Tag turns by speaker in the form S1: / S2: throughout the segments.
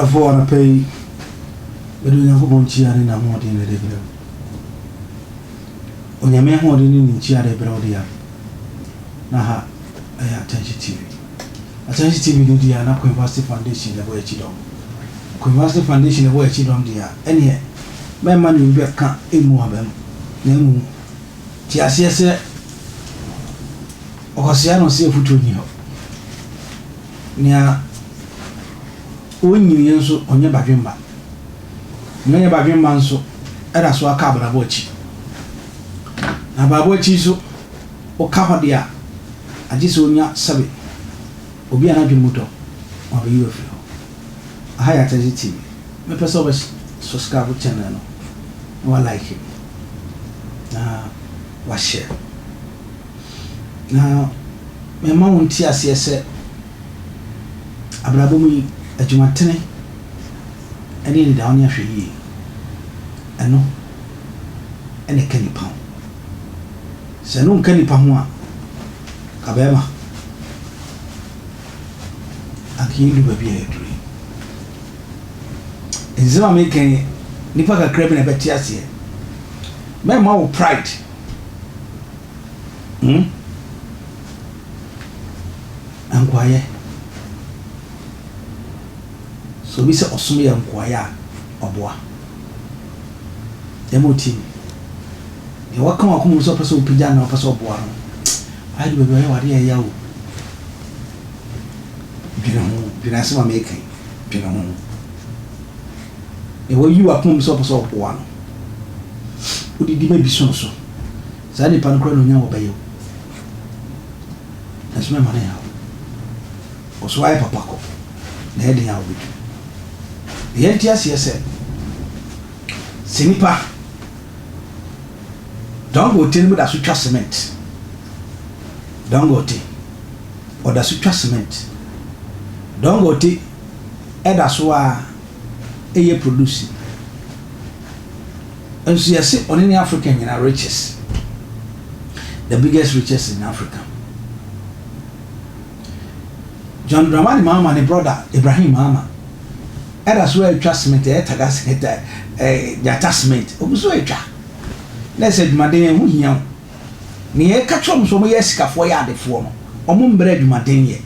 S1: Adɔfoɔ, anɔpa yi, mede Onyankopɔn nkyia ne n'ahoɔden na ɛde brɛ wo. Onyame ahoɔden ne ne nkyia de brɛ wo deɛ a, na ha ɛyɛ Attention TV. Attention TV no deɛ a na Queen Foundation na ɛbɔ akyi dɔm. Queen Foundation na ɛbɔ akyi dɔm deɛ a, ɛneɛ mɛmma ne obi bɛka mmu w'aba mu, na mmom te aseɛ sɛ ɔkwasea na ɔse afutuo nni hɔ. Nea ɔnnyiniiɛ nso, ɔnyɛ badwemma. Nea ɔnyɛ badwemma nso da so ara ka abrabɔ akyi. Na abrabɔ akyi nso, woka hɔ deɛ a, agye sɛ wonya sɛbe obi a n'adwene mu dɔ na wabɛyi wo afiri hɔ. Aha yɛ Atɛgye TV. Mepɛ sɛ wobɛ subscribe channel no na wa like na wa share. Na mema wo nte aseɛ sɛ abrabɔ mu yi, adwumatene ne anidaho ne ahwɛyie, ɛno na ɛka nipa ho. Sɛ ɛno nka nipa ho a, ka bɛrima, anka yɛndu baabi a yɛaduru yi. Nsɛm a meka yi, nipa kakra bi na ɛbɛte aseɛ. Mɛmma wo pride Hmm? Nkoayɛ. Sɛ obi sɛ ɔsom yɛ nkoayɛ a, ɔboa. Deɛ ma ɔtie mi. Deɛ waka wɔ akoma mu sɛ ɔpɛ sɛ ɔpagya no, ɔpɛ sɛ ɔboa no, ayɛ de baabi ɔyɛ wade ɛyɛ o. Dwene ho, dwene asɛm a meka yi, dwene ho. Deɛ wayi wɔ akoma mu sɛ ɔpɛ sɛ ɔboa no, wodidi ma bi so no so. Saa nipa no koraa na onya wɔbɛyɛ wo. Nanso mɛma no nhaw wo. Kɔ so ara yɛ papa kɔ, na ɛyɛ den a wubedu. Na yɛnte aseɛ sɛ, sɛ nipa Dangote no da so twa cement, Dangote, ɔda so twa cement, Dangote da so ara yɛ produce. Nso yɛse ɔne ne Africa nyina riches, the biggest riches in Africa. John Dramani Mahama ne brother Ibrahim Mahama ɛda so ɛretwa cement, ɛyɛ taga cement, ɛɛ gyata cement, ɔgu so ɛretwa. Na ɛsɛ adwumaden ɛho hia o. Nea yɛka kyerɛ wɔn sɛ wɔyɛ asikafoɔ yɛ adefoɔ no, wɔn mbrɛ adwumaden yɛ.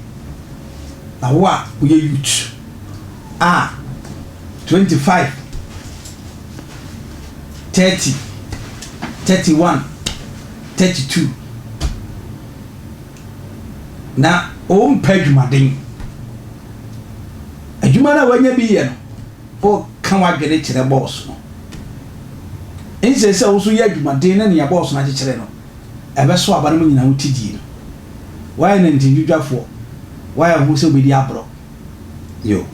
S1: Na wo a woyɛ youth a 25 30, 31, 32 na ɔmpɛ adwumaden. Adwuma no a wanya bi yɛ no, woka w'adwene kyerɛ bɔɔso no. Nsɛ sɛ wo nso yɛ adwumaden na nea bɔɔso no akyekyere no, ɛbɛso aba no mu nyinaa wo ti die no. Woayɛ nantintwitwafoɔ, woayɛ wo ho sɛ wobɛdi aborɔ. Yo.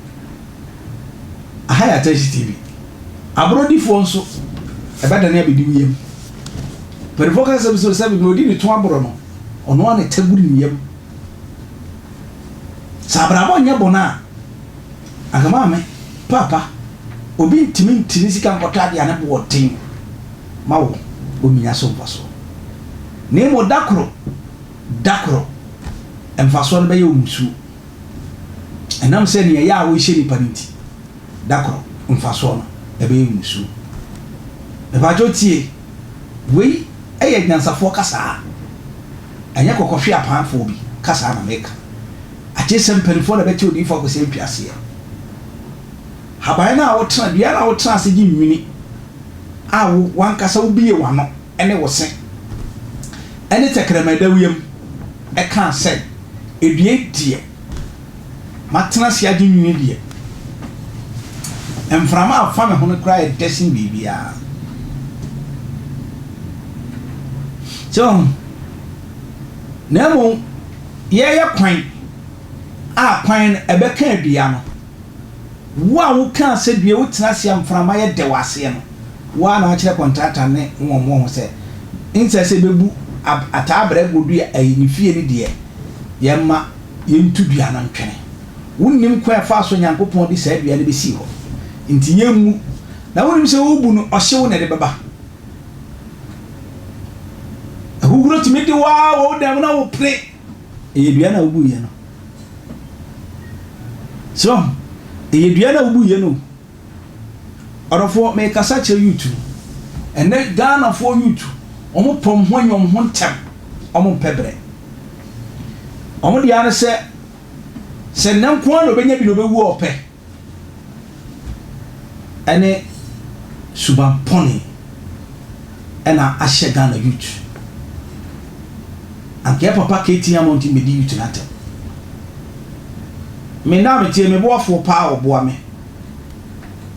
S1: Aha yɛ Atɛhye TV. Aborɔdifoɔ nso, ɛbɛdane abɛdi wo yam. Mpanimfoɔ ka sɛ sɛ sɛ deɛ ɔdi ne to aborɔ no, ɔno ara na ɛtɛ gu ne yam. Sɛ abrabɔ nyɛ bɔne a, anka maame, paapa, obi ntumi nte ne sika nkɔtɔ adeɛ a ne bo ɔden ma wo, ɔnnya so mfasoɔ. Na mmom da koro, da koro, mfasoɔ no bɛyɛ wo mmusuo. Ɛnam sɛ nea ɛyɛ a wohyɛ nnipa no nti, da koro mfasoɔ no, ɛbɛyɛ mmusuo. Mepakyɛw tie, wei yɛ anyansafoɔ kasaa, ɛnyɛ kɔkɔhwe apaanfoɔ bi kasaa na meka. Akyere sɛ mpanimfoɔ na ɛbɛte odiyifoɔ Akwasi Antwi aseɛ. Haban no a wotena, dua no a wotena ase gye nwini a wo w'ankasa wobue w'ano ne wo se ne tɛkrɛma ɛda wo yam kaa sɛ, Dua yi deɛ, matena ase agye nwini deɛ, mframa a afa me ho no koraa yɛ dɛ sen biribiara. So wahu? Na mmom yɛyɛ kwan a kwan no ɛbɛka dua no. Wo a wokaa sɛ due wotena ase a mframa yɛ dɛ wɔ aseɛ no, wo ara na woakyerɛ kɔntrata ne wɔn wɔn ho sɛ nsɛ sɛ yɛbɛbu ab ataa brɛgo dua ayi ne fie no deɛ, yɛmma yɛntu dua no ntwene. Wonnim kwan a ɛfaa so Nyankopɔn de saa dua no bɛsii hɔ, nti yɛmmu. Na wonim sɛ wobu no, ɔhyew na ɛde bɛba. Ahuhuro tumi de wo ara wɔ wo dan mu na wopere. Ɛyɛ dua no a wobuiɛ no. So wahu? Ɛyɛ dua no a wobuiɛ no o. Ɔdɔfoɔ, merekasa kyerɛ youth no. Ɛnnɛ Ghanafoɔ youth, wɔn pɛ wɔn ho anya wɔn ho ntɛm, wɔn mpɛ brɛ. Wɔn deɛ ara ne sɛ, sɛ nnɛ nko ara na ɔbɛnya bi na ɔbɛwu a ɔpɛ. Ɛne suban bɔne ɛna ahyɛ Ghana youth. Anka yɛ papa KT Hammond ntumi bɛdi youth no atɛm. Me nna a meteɛ me boafoɔ paa a ɔboa me.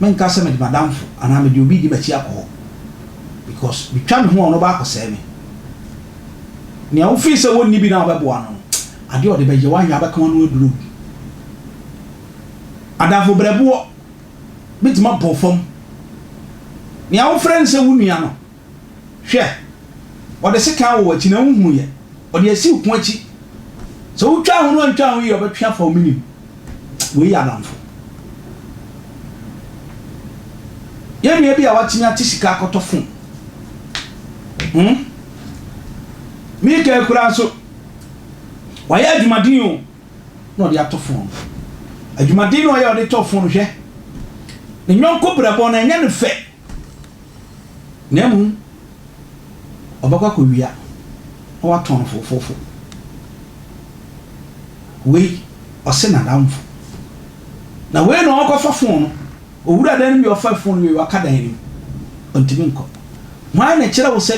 S1: Menka sɛ mede m'adamfo anaa mede obi redi m'akyi akɔ hɔ because metwa me ho a ɔno ɔba akɔsɛe me. Nea wofii sɛ wɔnni bi na wobɛboa no no, adeɛ a ɔde bɛyɛ wo anyɛ a wobɛka w'ano aduro. Adamfo brɛboɔ bɛtumi abɔ wo fam. Nea wofrɛ no sɛ wo nua no, hwɛ, ɔde sekan wɔ w'akyi na wonhuiɛ. Ɔde asi wo kɔn akyi. Sɛ wotwa ho na wantwa ho yie a, ɔbɛtwe afa wo menim. Wei yɛ adamfo. Yɛn nua bi a watumi ate sika akɔtɔ fon. Hmm? Mika kura nso, wayɛ adwumaden o, na ɔde ato fon no. Adwumaden na ɔyɛ a ɔde tɔ fon no, hwɛ. Ne yɔnko brɛbɔ no, ɛnyɛ no fɛ. Na mmom, ɔbɛkɔ akɔwia na watɔn no fofoofo. Wei, ɔse n'adamfo. Na wei na ɔrekɔfa fon no. Owura dan no mu wie a ɔfa fon no wie, waka dan no mu. Ɔntumi nkɔ. Hwan na ɛkyerɛ wo sɛ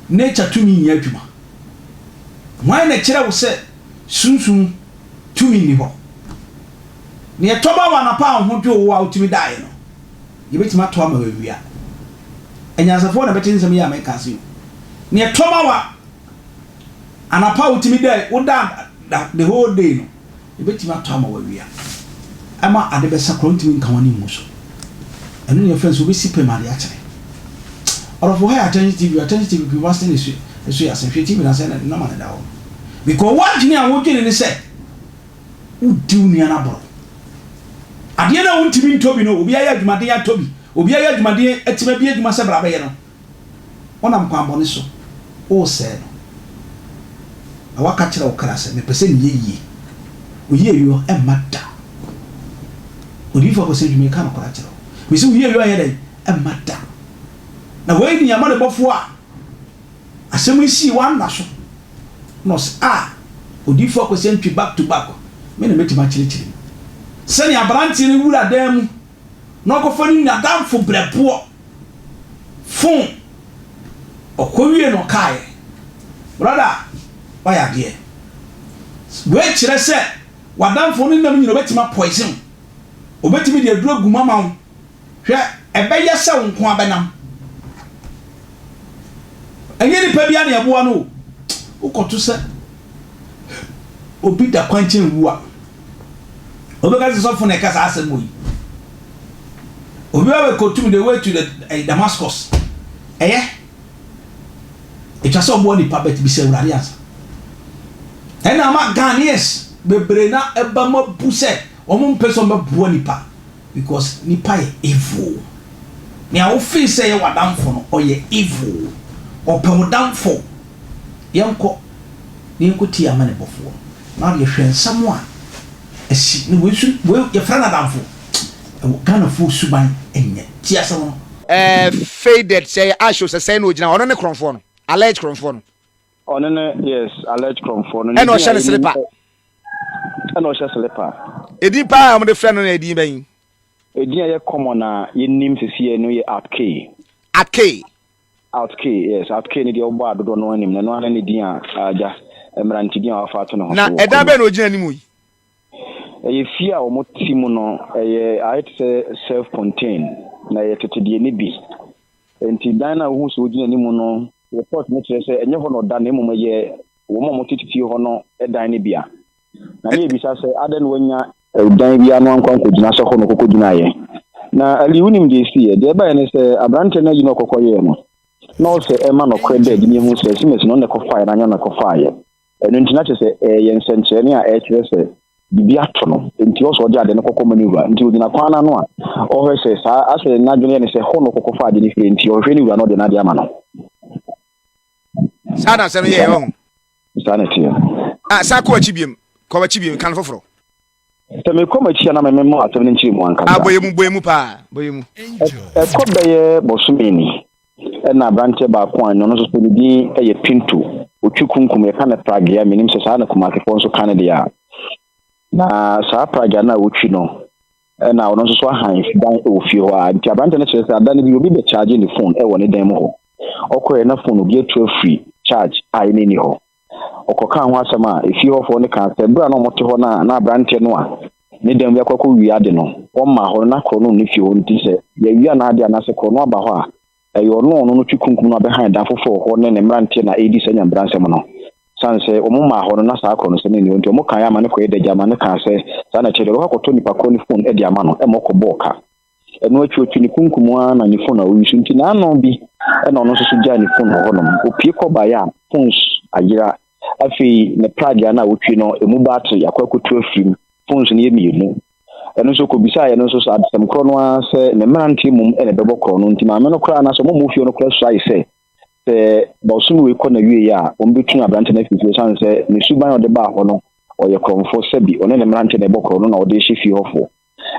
S1: nature tumi nyɛ adwuma? Hwan na ɛkyerɛ wo sɛ sunsum tumi nni hɔ? Nea ɛtɔ ba wɔ anapa a wo ho dwo wo a wotumi daeɛ no, yɛbɛtumi ato ama wo awia. Anyansafoɔ na ɛbɛte nsɛm yi a meka ase o. Nea ɛtɔ ma wo anapa a wotumi dae, woda da the whole day no, yɛbɛtumi ato ama wo awia. Ɛma ade bɛsa koraa wontumi nka w'ani ngu so. Ɛno na yɛfrɛ no sɛ wobɛsi pɛ ma ade akyere. Ɔdɔfo ha yɛ Attention TV, Attention TV Kumasi na ɛso ɛso yɛ asɛm. Hwɛ TV no ase na nɔma no da hɔ no. Because w'adwene a wodwene ne sɛ wodi wo nua no aboro. Adeɛ no a wontumi ntɔ bi no, obi ayɛ adwumaden atɔ bi, obi ayɛ adwumaden atumi abue adwuma sɛ bra bɛyɛ no, wonam kwanbɔne so woresɛe no. Na woaka kyerɛ wo kra sɛ, mepɛ sɛ meyɛ yie. Wo yieyɔ mma da. Odiyifoɔ Akwasi Antwi, meka nokorɛ akyerɛ wo. Mese wo yieyɔ nyɛ dɛn? Ɛmma da. Na wei ne amanebɔfoɔ a Asɛm yi sii wanna so na ɔse ah Odiyifoɔ Akwasi Antwi back to back me na mɛtumi akyerɛkyerɛ mu sɛnea abranteɛ no wura dan mu na ɔkɔfa ne nadamfo brɛboɔ phone ɔkɔ wie na ɔkaeɛ brother wayɛ adeɛ wei kyerɛ sɛ wadamfo no nam nyina ɔbɛtumi apoison wo ɔbɛtumi de aduro agu mu ama wo Hwɛ, ɛbɛyɛ sɛ wo nko ara bɛnam. Ɛnyɛ nipa biara na ɛboa no o. Wokɔto sɛ obi da kwankyɛn wu a, wobɛka sɛ sɔfo na ɛka saa asɛm wɔ yi. Obi ba bɛkɔtum the way to the eh, Damascus. Ɛyɛ. Ɛtwa sɛ ɔboa nipa bɛt bisa Awurade ansa. Ɛna ama Ghanaians bebree na ɛba mu abu sɛ wɔn mpɛ sɛ wɔbɛboa nipa. Because nipa yɛ evil. Nea wo feel sɛ ɛyɛ w'adamfo no ɔyɛ evil. Ɔpɛ wo downfall. Yɛnkɔ na yɛnkɔ tie amanebɔfoɔ no. Na wodeɛ hwɛ nsɛm a asi na wei nso wei yɛfrɛ no adamfo. Ɛwɔ Ghanafoɔ suban nyɛ. Tie asɛm no.
S2: Eh faded sɛ ɛyɛ ash o sɛ sɛn na ogyina hɔ ɔno ne korɔnfoɔ no alleged korɔnfoɔ no.
S3: Ɔno ne yes alleged korɔnfoɔ no ne
S2: Ɛna
S3: din
S2: ɔhyɛ
S3: a
S2: ne
S3: yɛnim
S2: silipa.
S3: sɛ Ɛna ɔhyɛ silipa.
S2: Edin paa a wɔde frɛ no no yɛ din bɛn?
S3: Edin a ɛyɛ common a yɛnim sesiɛ no yɛ Art K.
S2: Art K.
S3: Art K, yes. Art K no deɛ wobɔ a dodoɔ no ara nim no. Ɛno ara ne din a agya, mmerante din a wafa ato ne ho
S2: Na
S3: so wɔ
S2: ɛdan
S3: kurom.
S2: bɛn na ɔgyina anim yi?
S3: Ɛyɛ fie a wɔte mu no, ɛyɛ ayɛ te sɛ self contained, na ɛyɛ tete deɛ no bi. Enti dan no a wohu sɛ ogyina anim no, report no kyerɛ sɛ ɛnyɛ hɔ na ɔda na mmom ɛyɛ wɔn a wɔtete fie hɔ no dan no bi a. Na ne yɛbisa sɛ adɛn na wanya dan bi ano ankɔ ankɔgyina sɛ hɔ na ɔkɔkɔgyinaeɛ. Na Ali, wonim deɛ ɛsiiɛ? Deɛ ɛbaeɛ ne sɛ aberanteɛ no ayi no ɔkɔkɔyɛɛ no, na ɔsɛ ɛma nɔkorɛ da adi na yɛhu sɛ Simes no ɔno na ɛkɔfaeɛ na anyɛ ɔno na ɛkɔfaeɛ. Ɛno nti na kyerɛ sɛ ɛyɛ nsɛnkyerɛnne a ɛkyerɛ sɛ biribi ato no, nti ɔsɛ ɔde ade no kɔkɔ ma ne wura. Nti ogyina kwan no ano a ɔhwɛ sɛ saa asɛ n'adwene yɛ ne sɛ hɔ na ɔkɔkɔfa ade no firi, nti ɔhwehwɛ ne wura na ɔde n'ade ama no.
S2: Saa na asɛm no yɛɛ, ɔho.
S3: Saa na ɛteɛ.
S2: Ah, san kɔ w'akyi biom, kɔ w'akyi biom, ka no foforɔ.
S3: Sɛ mekɔ m'akyi a na mememmɔ asɛm no nkyerɛ mu ankasa.
S2: Ah, bɔ yɛ mu, bɔ yɛ mu paa, bɔ yɛ mu.
S3: Ɛkɔ bɛyɛ bɔsome ni, ɛna aberanteɛ baako a ɔno nso so ne din yɛ Pinto, ɔtwi kunkum, yɛka no pragea, menim sɛ saa na Kumasefoɔ nso ka no deɛ a. Na saa pragea no a ɔtwi no, ɛna ɔno nso so ahan dan wɔ fie hɔ a, nti aberanteɛ no kyerɛ sɛ ada no bi obi bɛkyaagye ne phone wɔ ne dan mu hɔ. Ɔkɔɛ na phone obi atu afiri charge a ɛne ni hɔ. Ɔkɔkaa ho asɛm a, efie hɔfoɔ no kaa sɛ berɛ a na wɔte hɔ no a na aberanteɛ no a ne dan mu akɔ akɔwia ade no, wɔmmaa hɔ no, na korɔno nni fie hɔ nti sɛ yɛawia n'ade anaasɛ korɔno aba hɔ a, ɛyɛ ɔno a ɔno no twe kunkum no abɛhan dan foforɔ wɔ hɔ ne ne mmeranteɛ na ɛredi saa nyamebransɛm no. Sane sɛ wɔmmaa hɔ no, na saa korɔnosɛm no nni hɔ nti wɔkaeɛ ama no kɔyɛ dagya ma no kaa sɛ saa na ɛkyerɛ deɛ ɔbɛkɔ akɔtɔ nipa korɔ no fon de ama no ma ɔkɔbɔɔ ka. Ɛno akyi ɔtwe ne kunkum ara na ne fon a ɔyi so nti n'ano bi na ɔno nso so gyaa ne fon wɔ hɔnom. Opue kɔ baeɛ a phones ayera. Afei ne pragea no a ɔtwi no emu battery akɔ akɔtu afiri mu. Phones no yɛ mmienu. Ɛno nso kɔbisaeɛ no nso so asɛm korɔ no ara sɛ ne mmeranteɛ mmom na ɛbɛbɔ korɔ no nti maame no koraa anaasɛ wɔn a wɔwɔ fie hɔ no koraa suae sɛ sɛ bɔsome wei kɔ n'awieeɛ a wɔbɛtu aberante no afiri fie ɛsiane sɛ ne suban a ɔde baa hɔ no ɔyɛ korɔmfoɔ sɛbi ɔne ne mmeranteɛ na ɛbɔ korɔ no na ɔde rehyɛ fie hɔfoɔ.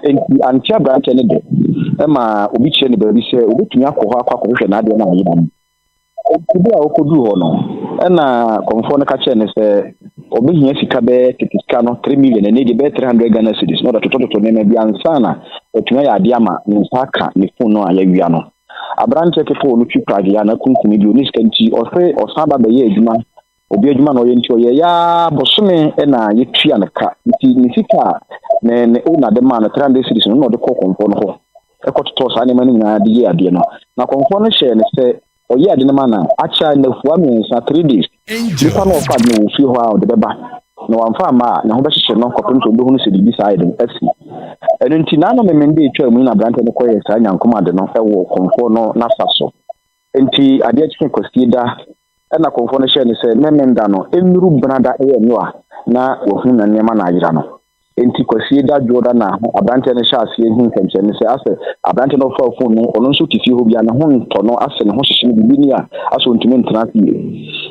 S3: Enti ante aberanteɛ no dɛ ma obi kyerɛ no baabi sɛ obetumi akɔ hɔ akɔ akɔhwehwɛ n'adeɛ no a ayera no. Enti berɛ a ɔkɔduu hɔ no, ɛna kɔmfoɔ no ka kyerɛɛ no sɛ ɔbɛhia sika bɛyɛ tete sika no, 3 million, ɛnnɛ deɛ bɛyɛ 300 Ghana cedis, na ɔde atotɔtotɔ nneɛma bi ansa na watumi ayɛ adeɛ ama ne nsa aka ne fon no a yɛawia no. Aberanteɛ ketewa no twi pragea na akunkum bi, ɔnni sika nti ɔse ɔsan ba bɛyɛɛ adwuma. Obi adwuma na ɔyɛ nti ɔyɛeɛ ara bosome na yɛtua no ka nti ne sika a ne ne owner de maa no 300 cedis no na ɔde kɔɔ kɔmfoɔ no hɔ kɔtotɔɔ saa nneɛma no nyinaa de yɛɛ adeɛ no. Na kɔmfoɔ no hyɛɛ no sɛ ɔyɛ ade no ma no a akyɛ a nnafua mmiɛnsa, three days, nipa no a ɔfa ade no wɔ fie hɔ a ɔde bɛba na wamfa amma a ne ho bɛhyehye no kɔpem sɛ ɔbɛhunu sɛ biribi saa ayɛ den asi. Ɛno nti n'ano Memende a ɛtwaa mu yi na aberanteɛ no kɔyɛɛ saa nyankom ade no wɔ kɔmfoɔ no n'asa so. Enti adeɛ kyee Kwasieda Ɛnna kɔmfoɔ no hyɛɛ no sɛ, Memenda no, ɛnnuru benada ɛyɛ nnora na wahu na nneɛma no ayera no. Enti Kwasieda Dwoda na aberanteɛ no hyɛɛ aseɛ hu nsɛnkyerɛnne sɛ asɛ aberanteɛ no ɔfaa fon no, ɔno nso te fie hɔ bi a ne ho ntɔ no, asɛ ne ho hyehye no, biribi ni a asɛ ɔntumi ntena ase yie.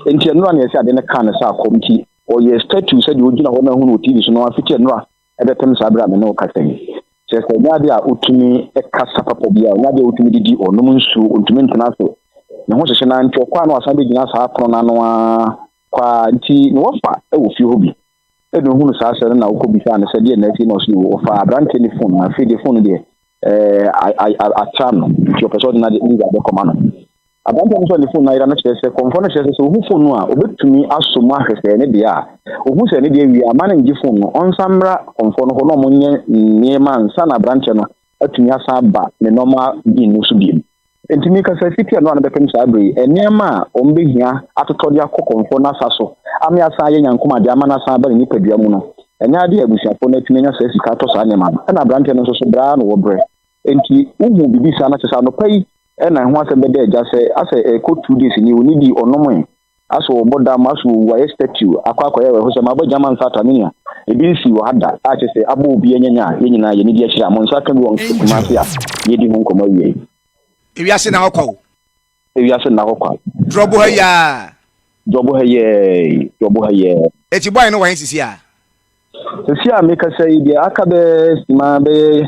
S3: Enti ɛnnora na yɛsɛ ade no kaa no sɛ akɔm nti ɔyɛɛ statue sɛdeɛ ɔgyina hɔ na ahu no wɔ TV so no ara fiti ɛnnora ɛbɛpem saa bere a me ne wo kasa yi. Kyerɛ sɛ, ɛnyɛ ade a otumi kasa papa biara, ɛnyɛ ade a otumi didi, ɔnnom nsuo, ontumi ntena ase. Ne ho hyehye no ara nti, ɔkɔ a na wasan bɛgyina saa pono no ano ara kɔ ara. Nti ne wɔfa wɔ fie hɔ bi ɛna ohunu saa asɛm no na ɔkɔbisaa no sɛ deɛ na asie na ɔse o ɔfaa aberanteɛ ne fon na afei deɛ fon no deɛ ɛɛ atra no nti ɔpɛ sɛ ɔde n'ade ne wura bɛkɔma no. Aberanteɛ no sɛ ne fon no ayera no kyerɛ sɛ kɔmfoɔ no kyerɛ sɛ sɛ ɔhu fon no a ɔbɛtumi asɔ mu ahwɛ sɛ ɛyɛ ne deɛ a. Ɔhu sɛ ɛyɛ ne deɛ wie a, mma no nngye fon no, ɔnsan mmra kɔmfoɔ no hɔ na wɔnyɛ nneɛma ansa na aberanteɛ no atumi asan aba ne normal being no so bio. Enti mekasa fiti ɛno a no bɛpem saa berɛ yi, nneɛma a wɔbɛhia atotɔ de akɔ kɔmfoɔ no asa so ama asan ayɛ nyankomadeɛ ama no asan aba ne nipadua mu no, ɛnyɛ adeɛ a abusuafoɔ no atumi anya saa sika atɔ saa nneɛma no. Ɛna aberanteɛ no nso so brɛ ara na wɔbrɛ. Enti wohu biribi saa na kyerɛ sɛ anɔpa yi na ɛho asɛm bɛda agya sɛ asɛ ɛrekɔ 2 days ni ɔnidi ɔnomoe asɛ ɔbɔ dam asɛ ɔwu ayɛ statue akɔ akɔyɛ awerɛhosɛm abɔ gyama nsa ata me nua ebi nsii wɔ ha da a kyerɛ sɛ abɔ obi anyanya a yɛn nyinaa yɛn ani di akyire a mo nsa aka bi wɔ Kumasi a yɛredi ho nkɔmmɔ awie yi.
S2: Ewiase na hɔ kwa o.
S3: Ewiase nna hɔ kwa.
S2: Drɔbo ha yi aa.
S3: Drɔbo ha yi ɛɛi, drɔbo ha yi ɛɛ.
S2: Eti boy no wɔ he sisi a?
S3: Sisi a mekasa yi deɛ aka bɛyɛ sima bɛyɛ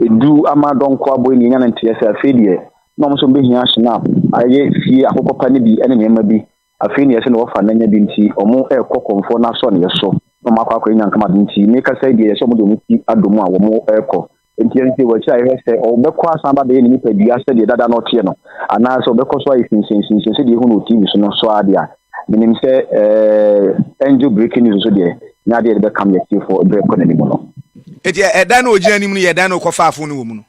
S3: edu ama dɔnko abɔ yi na yɛnya no nteɛ sɛ afei deɛ na wɔn nso wɔbɛhia schnapp ayɛ fie akokɔ pa no bi ne nneɛma bi. Afei na yɛsɛ na wɔfa nanya bi nti wɔn rekɔ kɔmfoɔ no asɔneɛ so na wɔn akɔ akɔyɛ nyankamade nti mekasa yi deɛ yɛsɛ wɔn de wɔn ti adɔ mu a wɔn rekɔ. Enti ɛno nti, wɔ akyiri a yɛhwɛ sɛ ɔbɛkɔ asan aba abɛyɛ ne nipadua sɛdeɛ dada no ɔteɛ no, anaasɛ ɔbɛkɔ so ayɛ sinsiansinsian sɛdeɛ yɛhu no wɔ TV so no so ara deɛ a, menim sɛ eh, Angel Breaking News nso deɛ, nyɛ adeɛ yɛde bɛkam yɛn atiefoɔ berɛ kɔ n'anim no.
S2: Enti ɛdan no a ɔgyina anim no yɛ dan no a ɔkɔfaa fon no wɔ mu no?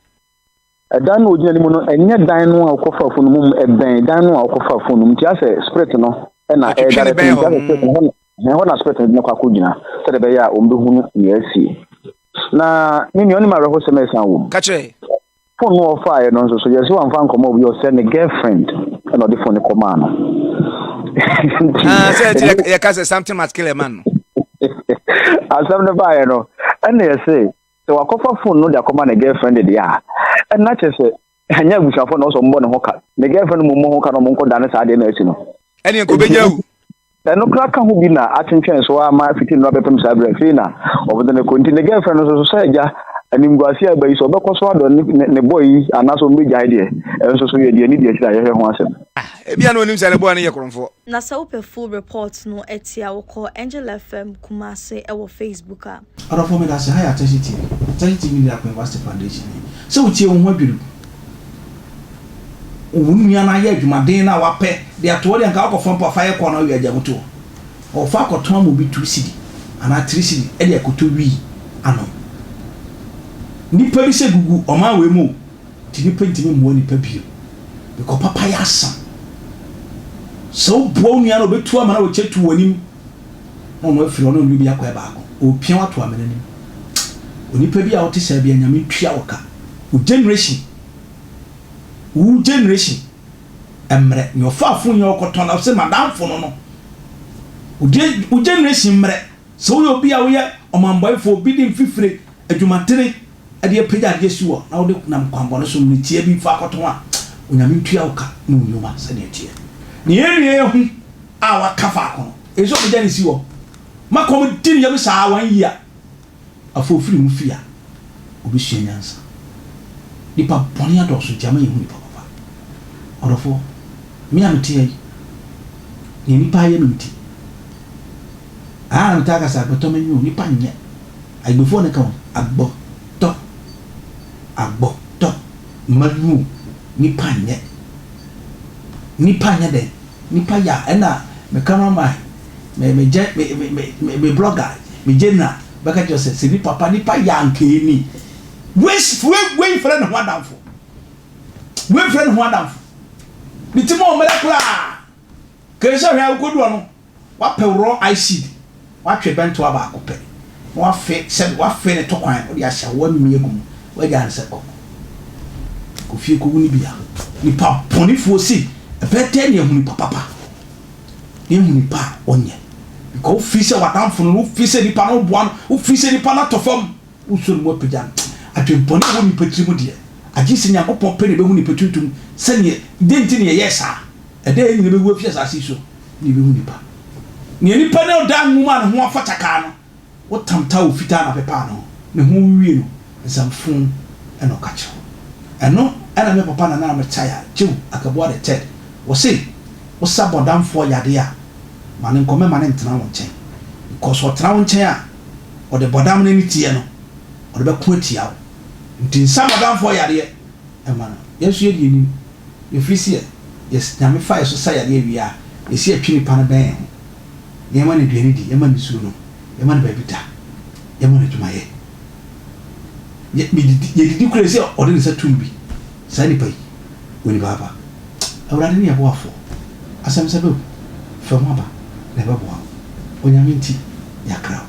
S3: Ɛdan no a ɔgyina anim no, ɛnyɛ dan no a ɔkɔfaa fon no mu, ɛbɛn dan no a ɔkɔfaa fon no mu. Nti asɛ spirit no na
S2: Ɛtwetwe ne
S3: ɛredirect
S2: bɛn
S3: no, nti
S2: hɔ.
S3: asɛ spirit no hɔ na ɛhɔ na spirit no de no kɔ akɔgyina sɛdeɛ ɛbɛyɛ a wɔbɛhunu nea asie. Na me nua, wonim awerɛhosɛm a ɛsan wom?
S2: Ka kyerɛ.
S3: Fon no a ɔfaeɛ no nso so, yɛse wamfa ankɔma obi, ɔsɛ ne girlfriend na ɔde fon no kɔmaa no.
S2: Nti, ah, sɛ ɛti yɛka sɛ something must kill a man no.
S3: Asɛm no baeɛ no, ɛna yɛse sɛ wakɔfa fon no de akɔma ne girlfriend deɛ a, ɛna kyerɛ sɛ ɛnyɛ abusuafoɔ na ɔsɛ ɔmbɔ ne ho ka. Ne girlfriend mu mmɔ ho ka na ɔmo nkɔda ne saa adeɛ no asi no.
S2: Ɛne nka ɔbɛnya awu.
S3: Ɛno koraa ka ho bi na atwentwɛn so ara ma fiti nnora bɛpem saa bere afei na wɔde no kɔ. Nti ne girlfriend no nso so sɛ agya animguase a aba yi sɛ ɔbɛkɔ so adɔ ne ne ne boy yi anaasɛ wɔbɛgyae deɛ, ɛno nso so yɛ deɛ ani di akyire a yɛhwɛ ho asɛm.
S2: Ah, ebia na onim sɛ ne boy no yɛ korɔmfoɔ.
S4: Na sɛ wopɛ full report no atie a wokɔ Angel FM Kumasi wɔ Facebook a.
S1: Ɔdɔfoɔ medase ha yɛ Atɛhye TV Atɛhye TV ne Akwan University Foundation ni sɛ wotie wo ho adwiri wo wo nua no ayɛ adwumaden no a wapɛ de ato hɔ deɛ nka wokɔfa mpo a fa yɛ kɔ na wowie agya mu to hɔ ɔfa akɔtɔn ama obi 2 cedi anaa 3 cedi de akɔtɔ wii anom nipa bi sɛ gugu ɔman wei mu o nti nipa ntumi mmoa nipa bio because papa yɛ asa sɛ woboa wo nua no ɔbɛtu ama na wɔkyɛ tu w'anim na ɔno afiri ɔne ɔne obi akɔyɛ baako, ɔrepia wo ato amena no mu. Onipa bi a wote saa bi a Nyame ntua wo ka. Wo generation, wo generation mmerɛ, nea ɔfaa phone yi a ɔkɔtɔn na ɔse madamfo no no, wo generation mmerɛ, sɛ woyɛ obi a woyɛ ɔmanbɔefoɔ, obi de mfifire, adwumadene de apagya adeɛ si hɔ na wode nam kwanbɔne so mmerɛ tia bi fa akɔtɔn a, Onyame ntua wo ka ne wo nnwuma sɛdeɛ ɛteɛ. Nea yɛn nua yi ahu a waka faako no, ɛsɛ sɛ ɔbɛgya no si hɔ ma kɔm di ne yam saa one year. Afei ɔfiri mu fie a, ɔbɛsua nyansa. Nnipa bɔne adɔɔso nti ama yɛnhu nnipa papa. Ɔdɔfoɔ, me a mete ha yi, nea nnipa ayɛ me nti, ɛha na metaa ka sɛ agbɛtɔ m'ani o, nnipa nyɛ. Ayigbefoɔ na ɛka o, agbɔtɔ, agbɔtɔ m'ani o, nnipa nyɛ. Nnipa nyɛ dɛn? Nnipa yɛ a, ɛna me camera man, me me gye me me me me blogger, me general bɛka kyerɛ sɛ sɛ nipa pa nipa yɛ a nka ɛni. Wei wei wei mfrɛ ne ho adamfo. Wei mfrɛ ne ho adamfo. Ne ti mu ɔmmerɛ koraa. Kɛse hwɛ a wokɔdu hɔ no, Wapɛ raw ice seed, watwe bɛntoa baako pɛ, na wafe sɛbe wafe ne to kwan, wode ahyɛ hɔ, wamia agu mu, wagyaa no sɛ kɔ. Kɔ fie kɔwu no bi a. Nipa bɔnefoɔ sei, ɛbɛyɛ dɛn na yɛahu nipa papa, na yɛahu nipa a ɔnyɛ? Because wofiri sɛ w'adamfo no, wofiri sɛ nipa no woboa no, wofiri sɛ nipa no atɔ fam, wosɔ ne mu apagya no. Adwemmɔne a ɛwɔ nipa tiri mu deɛ, agye sɛ Nyankopɔn pɛ na ɛbɛhu nipa tuntum sɛdeɛ, dɛn nti na yɛyɛɛ saa? Ɛda a yɛn nyinaa bɛwu afi asase yi so na yɛbɛhu nipa. Nea nipa no a ɔda nwoma a ne ho afa kyakaa no, wotam towel fitaa na pepaa ne ho, ne ho wie no, nsɛmfoo na ɔka kyerɛ wo. Ɛno na me papa Nana Amekyaya Gyew Akabuah the Third, ɔse, wosa bɔdamfoɔ yadeɛ a, ma no nkɔ, mɛma no ntena wo nkyɛn. Because ɔtena wo nkyɛn a, ɔde bɔdam no aniteɛ no, ɔde bɛko atia wo. Nti nsa bɔdamfoɔ yadeɛ mma no. Yɛn nso yɛde yɛnim. Ɛfiri sɛ yɛ Nyame fa yɛ so sa yadeɛ wie a, yɛsi yɛtwe nipa no bɛn yɛn ho, na yɛma no aduane di, yɛma no nsuo nom, yɛma no baabi da, yɛma no adwuma yɛ. Yɛ, medidi, yɛdidi koraa yɛsi ɔde ne nsa tum bi. Saa nipa yi, ɔni paapa. Awurade ne yɛ boafoɔ. Asɛm sɛ bɛwu, fa mu aba na ɛbɛboa wo. Onyame nti, yɛakra wo.